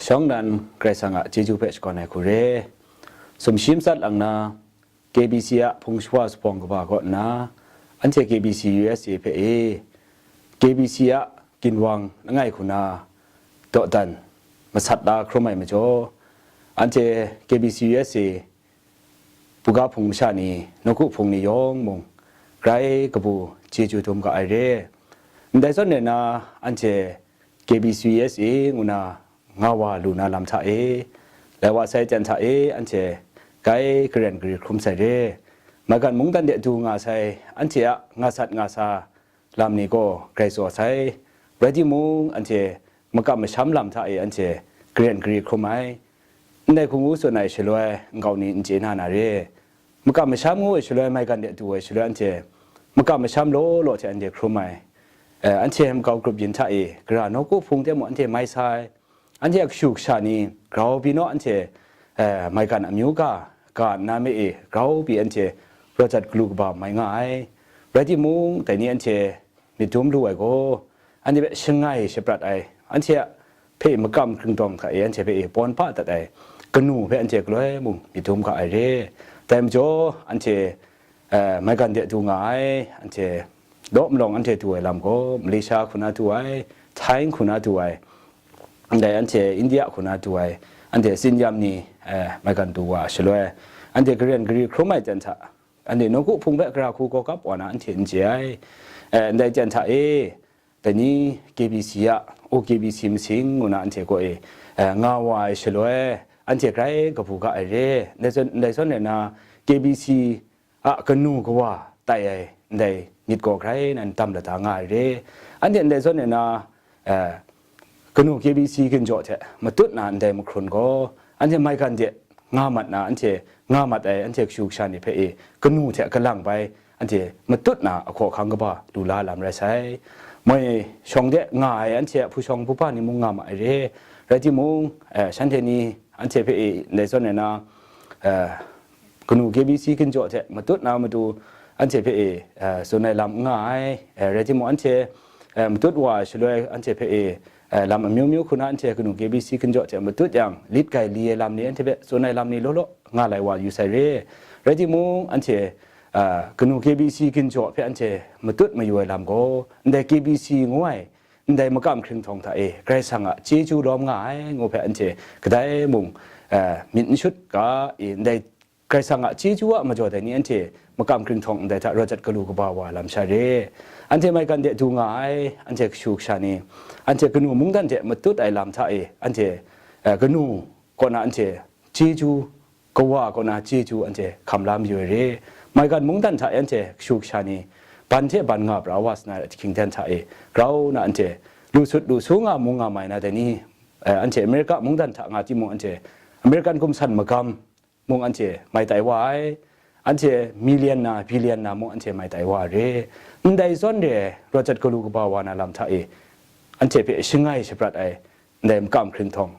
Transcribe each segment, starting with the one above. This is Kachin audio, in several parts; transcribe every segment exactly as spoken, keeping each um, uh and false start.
Shawng nan Karai Kasang a chyeju hpe shakawn ai hku re. Sumshi matsat lang na, K B C a hpung shawa zuphpawng kaba kaw nna, anhte K B C U S A hpe e, K B C a ginwang langai hku na dawdan masat la hkrum ai majaw, anhte K B C U S A buga hpung masha ni, nawku hpung ni yawng mung, grai kabu chyeju dum ga ai re. Ndai zawn rai nna, anhte K B C U S A ngu na nga wa lu na lam hta e, lai wa sai ten hta e, anhte grai karen gari hkrum sai re. Maigan mungdan de du nga sai, anhte a nga sat nga sa lam ni gaw grai tsaw sai. Rai timung, anhte makam masham lam hta e anhte karen gari hkrum ai. Ndai hku ngu tsun ai shaloi, nkau ni n chye na na re. Makam masham ngu ai shaloi, maigan de du ai shaloi, anhte makam masham law law hte anhte hkrum ai. Eh, anhte makau grup yin hta e, gara nawku hpung de mung anhte mai sa ai. Anhte a kashu kasha ni grau pyi naw, anhte, eh, maigan amyu ga, ga nna me e grau pyi anhte rawt jat galu kaba mai nga ai. Rai timung, dai ni anhte myit dum lu ai gaw, anhte hpe shangai shaprat ai, anhte a hpe makam hkringtawng hta e anhte hpe e pawn pa dat ai kanu hpe anhte galoi mung myit dum ga ai re. Dai majaw, anhte, eh, maigan de du nga ai, anhte law malawng anhte du ai lam gaw, Malaysia hku na du ai, Thai hku na du ai, ndai anhte India hku na du ai, anhte tsin-yam ni, eh, maigan du wa shaloi, anhte karen gari hkrum ai ten hta, anhte nawku hpung hpe gara hku gawgap wa na anhte n chye ai. Eh, ndai ten hta e, dai ni K B C a, O K B C masing ngu na anhte gaw e, eh, nga wa ai shaloi, anhte grai kabu ga ai re. Ndai zawn, ndai zawn rai nna, K B C a kanu kawa tai ai ndai myit gaw grai nan dam lada nga ai re. Anhte ndai zawn rai nna, eh, kanu K B C ginjaw hte matut na ndai mahkrun gaw, anhte maigan de nga mat na, anhte nga mat ai, anhte kashu kasha ni hpe e kanu hte kalang bai, anhte matut na ahkaw ahkang kaba lu la lam rai sai. Moi shawng de nga ai anhte a hpu shawng hpu hpa ni mung nga ma ai re. Rai timung, eh, shanhte ni anhte hpe e ndai zawn rai nna, eh, kanu K B C ginjaw hte matut na matu anhte hpe e, eh, tsun ai lam n nga ai. Eh, rai timung, anhte, eh, matut wa ai shaloi, anhte hpe e, eh, lam amyu myu hku na anhte kanu K B C ginjaw hte matut yang, lit gai li ai lam ni, anhte hpe tsun ai lam ni law law nga lai wa yu sai re. Rai timung, anhte, eh, kanu K B C ginjaw hpe anhte matut mayu ai lam gaw, ndai K B C ngu ai, ndai makam hkringhtawng hta e Karai Kasang a chyeju lawm nga ai ngu hpe anhte kadai mung, eh, myit n shut ga i, ndai Karai Kasang a chyeju a majaw dai ni anhte makam hkringhtawng ndai hta rawt jat galu kaba wa lam sha re. Anhte maigan de du nga ai, anhte kashu kasha ni, anhte kanu mungdan de matut ai lam hta e, anhte, eh, kanu kaw na anhte chyeju, kawa kaw na chyeju anhte hkam la mayu ai re. Maigan mungdan hta e anhte kashu kasha ni ban hte ban nga pra wa sa na ahkying dan hta e, grau na anhte lu sut lu su nga mung nga mai na dai ni, eh, anhte Amerika mungdan hta nga timung, anhte American gumsan magam mung anhte mai tai wa ai, anhte million na, billion na mung anhte mai tai wa ai re. Ndai zawn re ai rawt jat galu kaba wa na lam hta e, anhte hpe shangai shaprat ai ndai makam hkringhtawng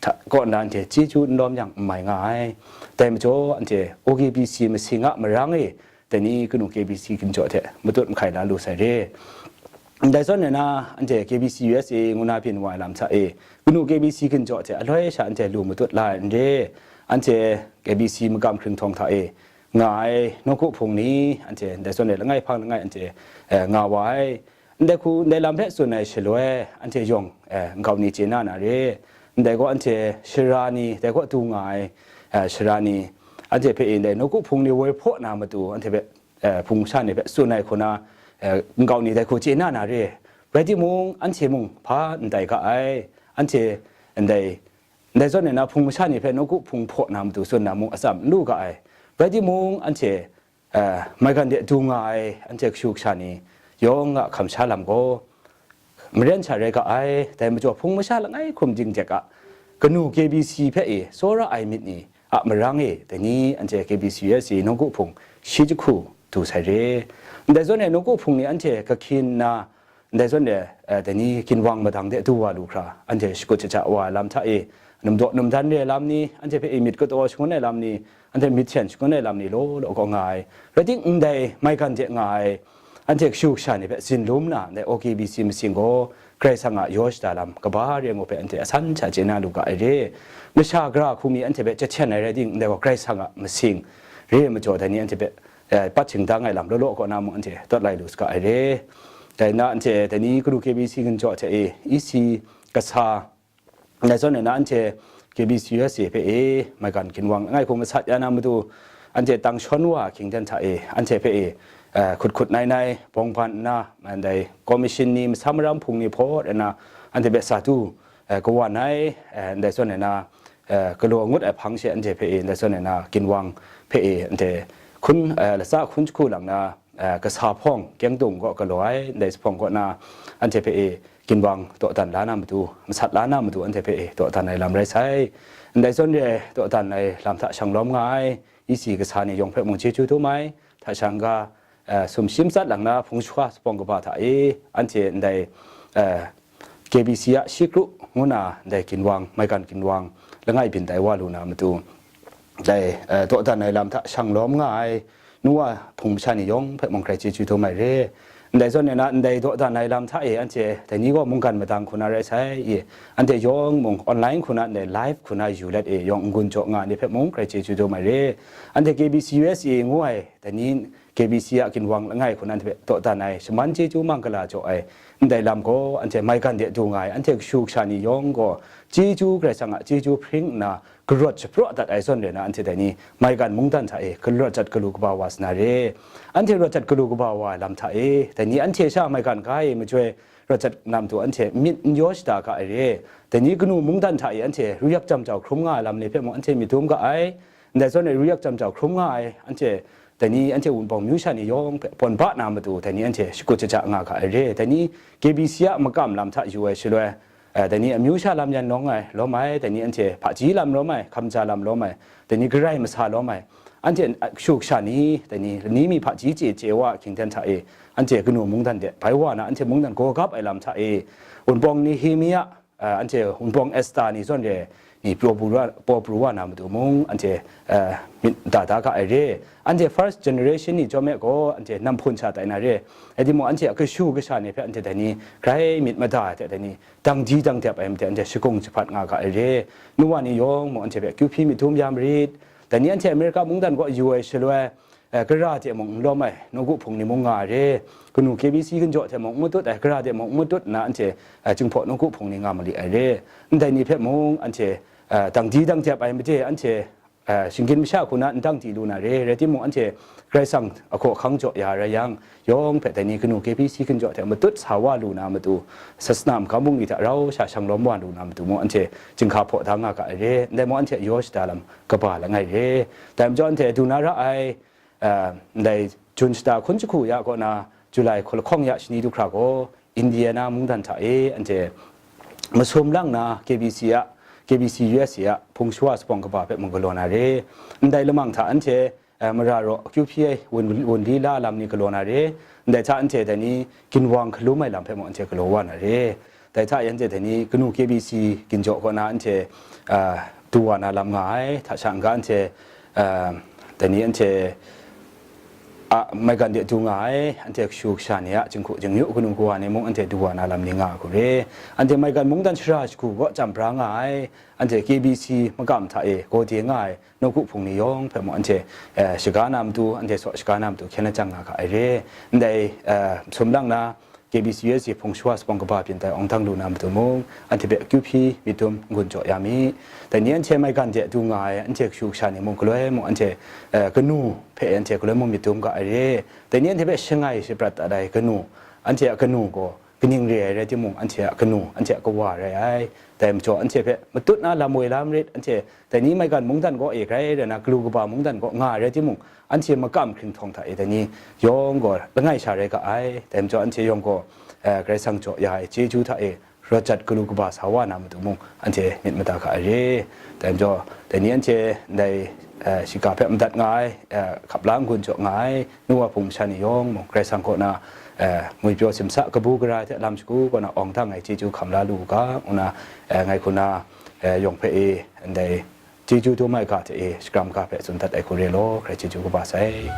hta kaw nna anhte chyeju n lawm yang n mai nga ai. Dai majaw, anhte O K B C masing a marang e, dai ni kanu K B C ginjaw hte matut mahkai la lu sai re. Ndai zawn rai nna, anhte K B C U S A ngu na byin wa ai lam hta e, kanu K B C ginjaw hte aloi sha anhte lu matut la ai n re. Anhte K B C makam hkringhtawng hta e nga ai nawku hpung ni, anhte ndai zawn e langai hpang langai anhte, eh, nga wa ai. Ndai hku, ndai lam hpe tsun ai shaloi, anhte yawng, eh, nkau ni chye na na re. Ndai gaw anhte sara ni, dai gaw du nga ai, eh, sara ni, anhte hpe e ndai nawku hpung ni woi hpaw na matu, anhte hpe, eh, hpung sha ni hpe tsun ai hku na, eh, nkau ni dai hku chye na na re. Rai timung, anhte mung hpa n tai ga ai, anhte ndai, ndai zawn e na hpung masha ni hpe nawku hpung hpaw na matu tsun na mung atsam n lu ga ai. Rai timung, anhte, eh, maigan de du nga ai, anhte kashu kasha ni yawng a hkam sha lam gaw, maren sha rai ga ai. Dai majaw, hpung masha langai hkrum ding dek a kanu K B C hpe e tsawra ai myit ni a marang e, dai ni anhte K B C U S A nawku hpung shi jahku du sai re. Ndai zawn e nawku hpung ni anhte kahkyin nna, ndai zawn e, eh, dai ni ginwang madang de du wa lu hkra, anhte shakut shaja wa ai lam hta e, numdaw numdan re ai lam ni, anhte hpe e myit kataw shangun ai lam ni, anhte myit hten shangun ai lam ni law law gaw nga ai. Rai timung, ndai maigan de nga ai, anhte kashu kasha ni hpe tsin lum na, ndai O K B C masing gaw Karai Kasang a yaw shada lam kaba re ngu hpe anhte asan sha chye na lu ga ai re. Masha gara hku mi anhte hpe jahten ai rai ting, ndai gaw Karai Kasang a masing re ai majaw, dai ni anhte hpe, eh, pat shingdang ai lam law law kaw na mung anhte tawt lai lu saga ai re. Dai na anhte dai ni kanu K B C ginjaw hte e, E C kasa, dai zawn e na anhte K B C U S A hpe e, maigan ginwang langai hku masat ya na matu, anhte tang shawn wa hkying ten hta e, anhte hpe e, eh, hkut hkut nai nai, bawng ban nna, ndai commission ni, masam maram hpung ni hpaw nna, anhte hpe sa du, eh, kawan ai, eh, ndai zawn e na, eh, galaw ngut ai hpang she anhte hpe e, ndai zawn e na, ginwang hpe e, anhte hkun, eh, latsa hkun jahku lang na, eh, kasa hpawng, kyeng dung kaw galaw ai, ndai sa hpawng kaw na, anhte hpe e, ginwang dawdan la na matu, masat la na matu, anhte hpe e, dawdan ai lam rai sai. Ndai zawn re ai dawdan ai lam hta shang lawm nga ai, E C kasa ni yawng hpe mung chyeju dum ai, hta shang ga, eh, sumshi matsat lang na hpung shahka sa hpawng kaba hta e, anhte ndai, eh, K B C a shi kru ngu na ndai ginwang, maigan ginwang, langai byin tai wa lu na matu, dai, eh, dawdan ai lam hta shang lawm nga ai, nu wa hpung masha ni yawng hpe mung grai chyeju dum ai re. Ndai zawn e na, ndai dawdan ai lam hta e anhte dai ni gaw mungkan madang hku na rai sai, i, anhte yawng mung online hku na, ndai live hku na yu let e yawng n-gun jaw nga ai ni hpe mung grai chyeju dum ai re. Anhte K B C U S A ngu ai dai ni K B C a ginwang langai hku na anhte hpe dawdan ai, shaman chyeju manggala jaw ai, ndai lam gaw anhte maigan de du nga ai, anhte kashu kasha ni yawng gaw chyeju, Karai Kasang a chyeju hpring nna, karawt shapraw dat ai zawn re na, anhte dai ni maigan mungdan hta e, garawt jat galu kaba wa sa na re. Anhte rawt jat galu kaba wa ai lam hta e, dai ni anhte sha maigan ga e majoi rawt jat na matu anhte myit n yaw shada ga ai re. Dai ni kanu mungdan hta e anhte ruyak jam jau hkrum nga ai lam ni hpe mung anhte myit dum ga ai. Ndai zawn e ruyak jam jau hkrum nga ai, anhte dai ni anhte Wunpawng myu sha ni yawng hpe pawn ba na matu, dai ni anhte shakut shaja nga ga ai re. Dai ni K B C a makam lam hta yu ai shaloi, eh, dai ni amyu sha lam yan lawm ai, lawm ai, dai ni anhte hpaji lam lawm ai, hkamja lam lawm ai, dai ni garai masa lawm ai, anhte, eh, kashu kasha ni, dai ni lani mi hpaji chye chye wa hkying ten hta e, anhte kanu mungdan de bai wa na, anhte mungdan gaw gap ai lam hta e, Wunpawng Nehemia, eh, anhte Wunpawng Esta ni zawn re ni, paw pru wa, paw pru wa na matu mung, anhte, eh, myit da da ga ai re. Anhte first generation ni chyawm e gaw, anhte nam hpun sha tai na re. Rai timung, anhte a kashu kasha ni hpe anhte dai ni grai myit mada ai hte dai ni, dangdi dangdep ai mate anhte shakung jahpat nga ga ai re. Nu wa ni yawng mung anhte hpe kyu hpyi myit dum ya marit. Dai ni anhte Amerika mungdan kaw yu ai shaloi, eh, gara de mung n lawm ai, nawku hpung ni mung nga ai re. Kanu K B C ginjaw hte mung n matut ai, gara de mung n matut nna anhte, eh, Jinghpaw nawku hpung ni nga mali ai re. Ndai ni hpe mung anhte, eh, dangdi dangdep ai made anhte, eh, shinggyim masha hku na n dangdi lu na re, rai timung, anhte Karai Kasang a hkawhkang jaw ya rai yang, yawng hpe dai ni kanu K B C ginjaw hte matut sa wa lu na matu, sasana magam bungli hta rau sha shang lawm wa lu na matu mung, anhte jinghka hpaw da nga ga ai re, ndai mung anhte yaw shada lam kaba langai re. Dai majaw, anhte du na ra ai, eh, ndai Jun shata hkun jahku ya kaw na, July hku lahkawng ya shani du hkra gaw, Indiana mungdan hta e anhte masum lang na K B C a, K B C U S A a hpung shawa sa hpawng kaba hpe mung galaw na re. Ndai lamang hta anhte, eh, mara raw akyu hpyi ai wun, wunli la lam ni galaw na re. Ndai hta anhte dai ni ginwang hkalum ai lam hpe mung anhte galaw wa na re. Dai hta e anhte dai ni kanu K B C ginjaw kaw na anhte, ah, du wa na lam nga ai, hta sha n-ga anhte, ah, dai ni anhte a maigan de du nga ai, anhte kashu kasha ni a jinghku jingyu kanu kawa ni mung anhte du wa na lam ni nga ai hku re. Anhte maigan mungdan shara shagu kaw cham bra nga ai, anhte K B C makam hta e gawde nga ai nawku hpung ni yawng hpe mung anhte, eh, shaga na matu, anhte saw shaga na matu hkyen lajang nga ga ai re. Ndai, eh, sum lang na, K B C U S A hpung shawa sa hpawng kaba byin tai awng dang lu na matu mung, anhte hpe akyu hpyi myit dum n-gun jaw ya mi. Dai ni anhte maigan de du nga ai, anhte kashu kasha ni mung galoi mung anhte, eh, kanu hpe anhte galoi mung myit dum ga ai re. Dai ni anhte hpe shangai shaprat dat ai kanu, anhte a kanu gaw kaning re ai rai timung, anhte a kanu, anhte a kawa rai ai. Dai majaw, anhte hpe matut na lam woi la marit, anhte dai ni maigan mungdan kaw e grai rai na, galu kaba mungdan kaw nga ai rai timung, anhte makam hkringhtawng hta e dai ni yawng gaw langai sha rai ga ai. Dai majaw, anhte yawng gaw, eh, Karai Kasang jaw ya ai chyeju hta e rawt jat galu kaba sa wa na matu mung, anhte myit mada ga ai re. Dai majaw, dai ni anhte ndai, eh, shiga hpe madat nga ai, eh, hkap la n-gun jaw nga ai, nu wa hpung masha ni yawng mung, Karai Kasang kaw na, eh, ngwipyaw simsa kabu gara hte lam shagu kaw na awng dang ai chyeju hkam la lu u ga, ngu na, eh, ngai hku na, eh, yawng hpe e, ndai chyeju dum ai ga hte e, shakram ga hpe tsun dat ai hku re law, hkrai chyeju kaba sai.